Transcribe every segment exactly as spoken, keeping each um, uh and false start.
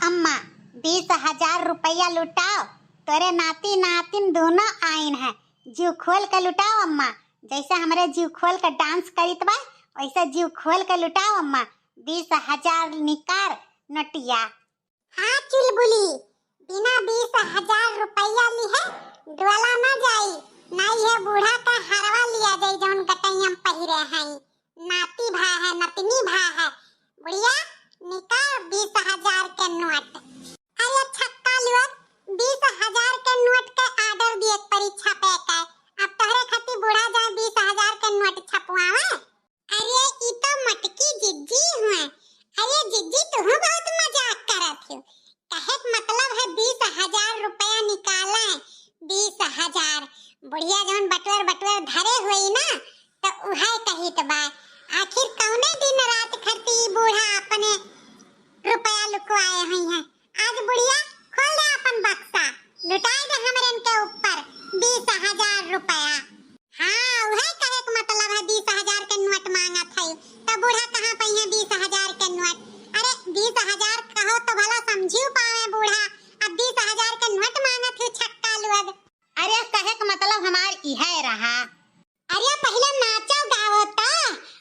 अम्मा, बीस हजार रुपया लुटाओ, तोरे नाती नातिन दोनों आइन है, जीव खोल के लुटाओ अम्मा, जैसे हमरे जीव खोल के डांस करित बा, वैसे जीव खोल के लुटाओ अम्मा, बीस हजार निकार नोटिया। हाँ चुलबुली, बिना बीस हजार रुपया लिहे डोला ना जाई, ना ये बूढ़ा का हरवा लिया जाई जौन गटैया में पहिरे हैं। नाती भा है, नतनी भा है। बुढ़िया, निकाल बीस हजार के नोट। अरे छक्का लोग, बीस हजार के नोट के order दिए के परी छपे के। अब तोहरे खातिर बूढ़ा जाए बीस हजार के नोट छपवावे? अरे ई तो मटकी जिज्जी हुए। अरे जिज्जी तुहू बहुत मजाक करत हो। कहे के मतलब है बीस हजार रुपया निकाले, बीस हजार। बुढ़िया जौन बटुअर बटुअर धरे हुई ना, तो उहे कहित बा। आखिर कौने दिन रात खरती ई बूढ़ा अपने रुपया लुकवाए हुई हैं। आज बुढ़िया खोल दे अपन बक्सा, लुटाए दे हमरन के ऊपर बीस हजार रुपया। हाँ, उहे कहे के मतलब है बीस हजार के नोट मांगत है, तो बूढ़ा कहाँ पइहे बीस हजार के नोट? अरे बीस हजार कहो तो भला समझियो पावे बूढ़ा, अब बीस हजार के नोट मांगत है छक्का लोग। अरे कहे के मतलब हमार इहे रहा। अरे पहिले नाचो गाओ ता,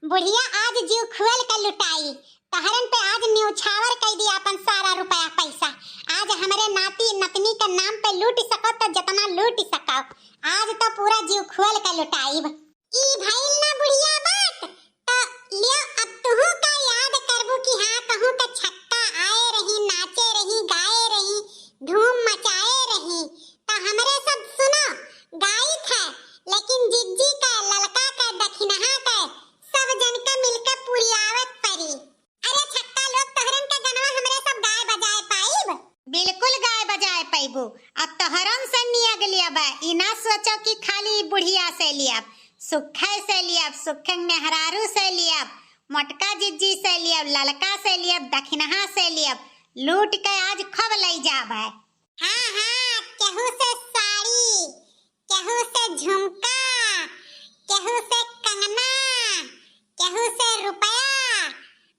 बुढ़िया आज जीव खुअल के लुटाई, तहरन पे आज न्यौछावर कई दिया अपन सारा रुपया पैसा। आज हमरे नाती नतनी के नाम पे लूट सको तो जितना लूट सको, आज तो पूरा जीव खुअल के लुटाइब। ई भइल ना बुढ़िया बात, तो लियो अब तुहू का याद करबू कि हाँ कहूँ तो छक्का आए रही, नाचे रही, गाए रही, धूम मचाए रही। तो हमरे सब सुनो, गाइत है, लेकिन जिज्जी के, ललका के, दखिनहा के, सब जन के मिलके पुरियावे के परी। अरे छक्का लोग, तोहरन के गनवा हमरे सब गाए बजाए पाइब? बिल्कुल गाए बजाए पइबू। अब तोहरन से नियग लियब, ई ना सोचो कि खाली बुढ़िया से लियब, सुखे से लियब, सुखे मेहरारू से लियब, मोटका जिज्जी से लियब, ललका से लियब, दखिनहा से लियब, लूट के आज खूब लई जाब है। हाँ, हाँ, केहू से साड़ी, केहू से झुमका, केहू से कंगना, केहू से रुपया,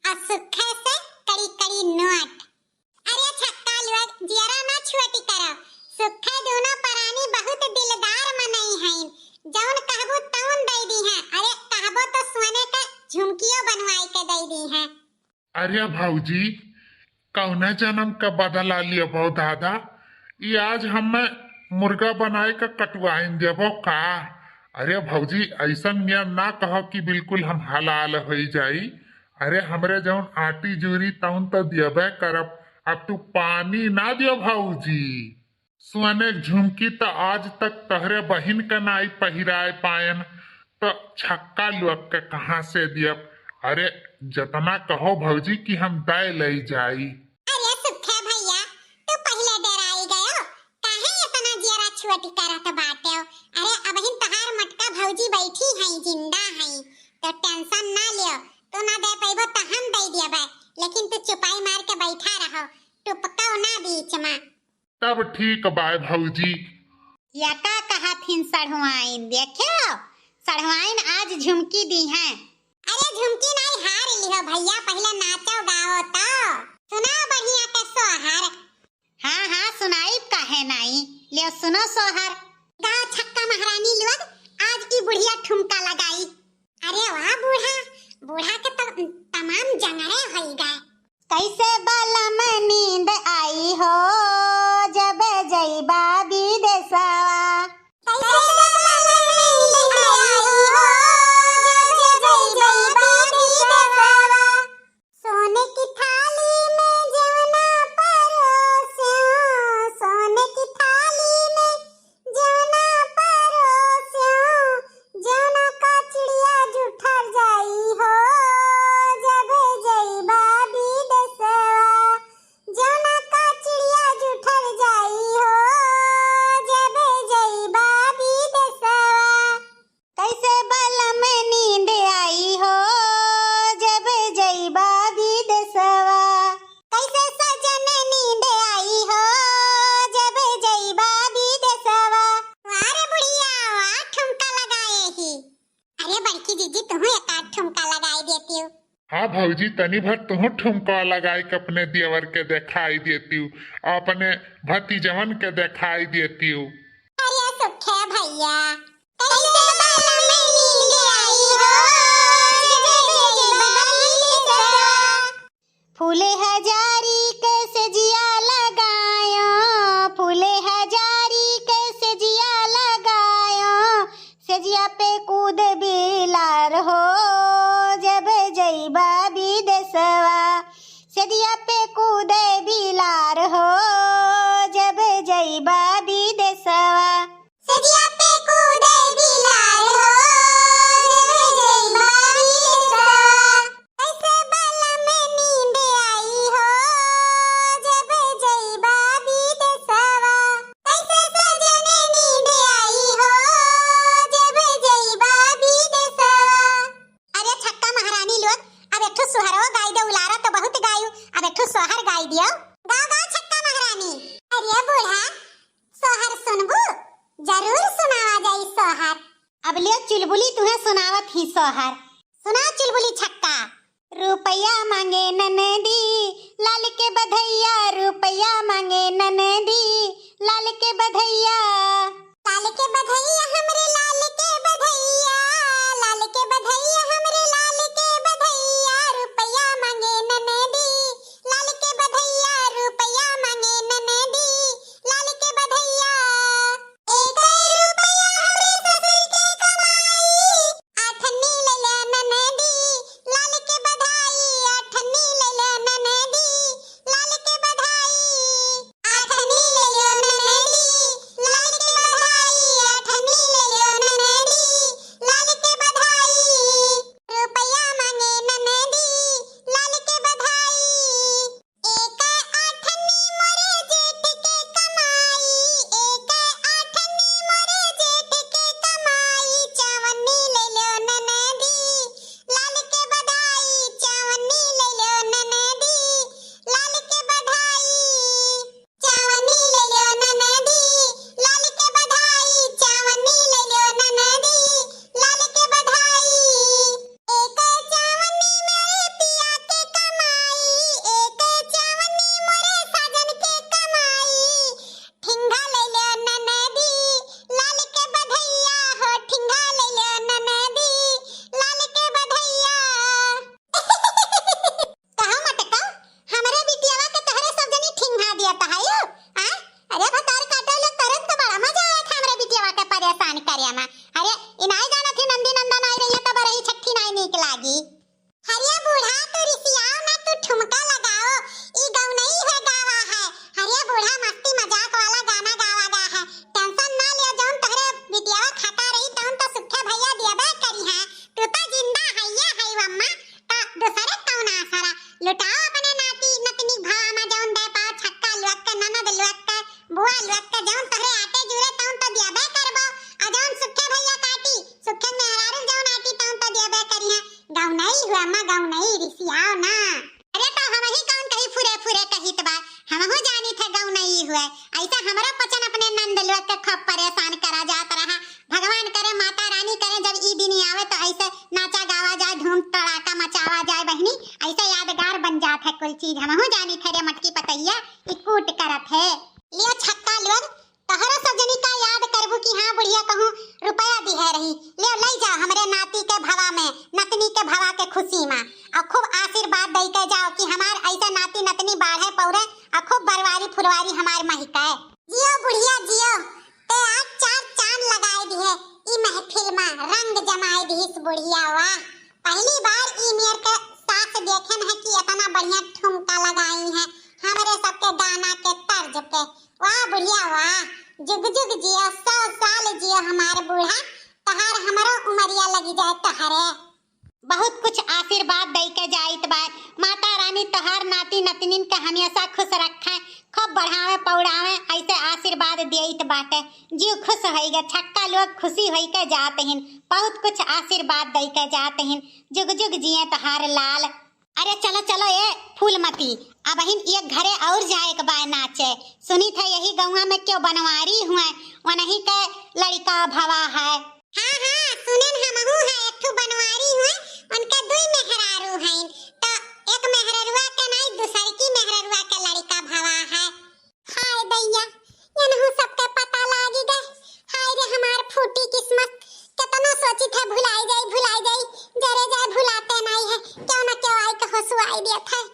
और सुखे से कड़ी कड़ी नोट। अरे छक्का लोग, जियरा ना छोटी करो, सुखे दोनों परानी बहुत दिलदार मनई हईन, जौन कहबो तौन दे दी हैं। अरे कहबो तो सोने के झुमकियो बनवाई के दे दी हैं। अरे भौजी, कौने जन्म का बदला लियबो दादा? ई आज हमें मुर्गा बनाए का कटवाइन देबो का? अरे भौजी, ऐसन नियम ना कहो कि बिल्कुल हम हलाल होई जाई। अरे हमरे जौन आटी जूरी तौन तो दियबे करब, अब तू पानी ना दियो भौजी। सोने के झुमकी त आज तक तहरे बहिन के नाई पहिराए पायन, त छक्का लोग के कहाँ से दियब? अरे, जतना कहो भौजी कि हम दे लई जाई। अरे सुखे भैया, तू पहिले डेराई गयो, काहे इतना जियरा छोटी करत बाटेव? अरे अबहिन तहार मोटका भौजी बैठी हैं, जिंदा हैं, तो tension ना लियो, तू ना दे पइबो त हम दे दियबे, लेकिन तू चुपाई मार के बैठा रहो, टुपकाओ ना बीच में। तब ठीक बाय भौजी। या का कहत हिन सढ़ुआइन, देख्यो, सढ़ुआइन आज झुमकी दी हैं। अरे झुमकी नाई, हार लिहो भैया, पहिले नाचो गाओ तो। सुनाओ बढ़िया के सोहर। हाँ, हाँ, सुनाइब काहे नाई, लियो सुनो सोहर। गाओ छक्का महारानी लोग, आज ई बुढ़िया ठुमका लगाई। अरे वाह बूढ़ा, बूढ़ा के तो तमाम जंगरे होई गए। कैसे बलम नींद आई हो जब जइबा विदेशवा। कैसे बलम नींद आई हो जब जइबा विदेशवा। सोने की थाली में जवना परोस्यो, सोने की थाली में जवना परोस्यो, जवना का चिड़िया जुठर जाई हो, जब जइबा विदेशवा। अब भौजी, तनी भर तुहूँ ठुमका लगाई के अपने देवर के देखाई देतिउ, अपने भतीजवन के देखाई देतिउ। अरे सुखे भैया, कैसे बाला में नींद आई हो, जब जब बाली सवा। फूले हजारी के सजिया लगायो, फूले हजारी के सजिया लगायो, सजिया पे कूद बिलार हो, जब जइबा विदेशवा। सजिया पे कूदे बिलार हो, जब जइबा विदेशवा। सजिया पे कूदे बिलार हो, जब जइबा विदेशवा। कैसे बाला में नींद आई हो, जब जइबा विदेशवा। कैसे सजने नींद आई हो, जब जइबा विदेशवा। अरे छक्का महारानी लोग, अब एक ठो सोहरो गाई दे, उलारा तो बहुत गायू, अब एक ठो सोहर गाई दियो। गाओ, गाओ छक्का महारानी। अरे बूढ़ा, सोहर सुनबू? जरूर सुनावा जाई सोहर। अब लियो चुलबुली, तुहे सुनावत ही सोहर। सुना चुलबुली छक्का। रुपया मांगे ननदी, लाल के बधैया, रुपया मांगे ननदी, लाल के बधैया। लाल के बधैया हमरे लाल के बधैया, लाल के बधैया हमरे लाल के बधैया, रुपया मांगे ननदी, लाल के बधैया, रुपया मांगे ननदी, लाल के बधैया। एक रुपया हमरे ससुर के कमाई, आठन्नी ले ले ननदी, लाल के बधाई, आठन्नी ले ले ननदी, लाल के बधाई। आठन्नी ले ले ननदी, लाल के बधाई, आठन्नी ले ले ननदी, लाल के बधाई। रुपया मांगे ननदी, लाल के बधाई। एक आठन्नी मोरे जेठ के कमाई, एक आठन्नी मोरे जेठ के कमाई, चावन्नी ले लो ननदी, लाल के बधाई, चावन्नी ले लो ननदी, लाल के बधाई। चावन्नी ले लो ननदी, लाल के बधाई, चावन्नी ले लो ननदी, लाल के बधाई। एक चावन्नी मोरे पिया के कमाई, एक चावन्नी मोरे साजन के कमाई। ठिंगा ले लो ननदी, लाल के बधैया हो, ठिंगा ले लो ननदी, लाल के बधैया। कहो मटका, हमरे बिटियावा के तहरे सब जनी ठिंगा दिया तहायो, आ? अरे भतार काटे लोग तोरे तो बड़ा मजा आवत है हमरे बिटियावा के परेशान करे में। अरे, ई नाई जानत ही नंदी नंदन आई रही है तो बरही छट्ठी नाई नीक लागी। अरे बूढ़ा, तू रिसियाओ ना, तू ठुमका लगाओ, ई गौनई है गावा है। अरे बूढ़ा, मस्ती मजाक वाला गाना गावा गा है, tension ना लियो, जौन तोहरे बिटियावा खाता रही तौन तो सुखे भैया दियबे करी है। तू तो जिंदा है, ये है अम्मा, तो दूसरे कौन आसरा? लुटाओ अपने नाती नतनी भवा में जौन दे पाओ, छक्का लुअक के, ननद लुअक के, बुआ लुअक के, जौन तोहरे आटे जुरे तौन तो दियबे करबो, आ जौन सुखे भैया काटी, सुखे मेहरारू जौन आटी तौन तो दियबे करी है। गौनई हुआ अम्मा, गौनई, रिसियाओ ना। अरे तो हमही कौन कही फुरे फुरे कहित बा, हमहू जानी थे गौनई हुए। ऐसा हमरो पचन अपने नंद लोग के खूब परेशान करा जात रहा। भगवान करे, माता रानी करे, जब ई दिन आवे तो ऐसे नाचा गावा जाए, धूम तड़ाका मचावा जाए बहिनी, ऐसे यादगार बन जात है कुल चीज। हमहू जानी थे रे मटकी पतैया, ई कूट करत है। लियो छक्का लोग, तोहरो सब जनी का याद करबू कि हाँ बुढ़िया कहूँ रुपया दिहे रही, ले लई जा हमरे नाती के भवा में, नतनी के भवा के खुशी में, और खूब आशीर्वाद दई के जाओ कि हमार ऐसे नाती नतनी बाढ़े पौरे और खूब बरवारी फुलवारी हमार महके। जियो बुढ़िया जियो, ते आज चार चांद लगाए दिहे ई महफिल में, रंग जमाए दिहिस बुढ़िया। वाह, पहली बार ई मेर के सास देखेन है कि इतना बढ़िया ठुमका लगाई है हमरे सबके गाना के तर्ज पे। वाह बुढ़िया वाह, जुग जुग जिया, सौ साल जिया हमार बूढ़ा, तहार हमरो उमरिया लगी जाए तहरे। बहुत कुछ आशीर्वाद दई के जाइत बा। माता रानी तोहार नाती नतनिन के हमेशा खुश रखे, खूब बढ़ावे पौड़ावे, ऐसे आशीर्वाद देइत बाटे। जीव खुश होई गए, छक्का लोग खुशी होई के जात हिन, बहुत कुछ आशीर्वाद दई के जात हिन। जुग जुग जिए तोहार लाल। अरे चलो चलो ए फूलमती, अबहिन एक घरे और जाए के बाय नाचे। सुनी थे यही गौवा में क्यों बनवारी हुए, वनही के लड़का भवा है। हाँ हाँ, सुनेन हमहू है, एक ठो बनवारी हुए, उनके दुई मेहरारू हैं, एक मेहररुआ के नाई, दूसर की मेहररुआ के लड़का भवा है। हाय दैया, यनहू सबके पता लागी गए। हाय रे हमार फूटी किस्मत, केतना सोची थे भुलाई जाई, भुलाई जाई, जरे जाए भुलाते नाई है, क्यों ना क्यों आई के होसुआई देत है।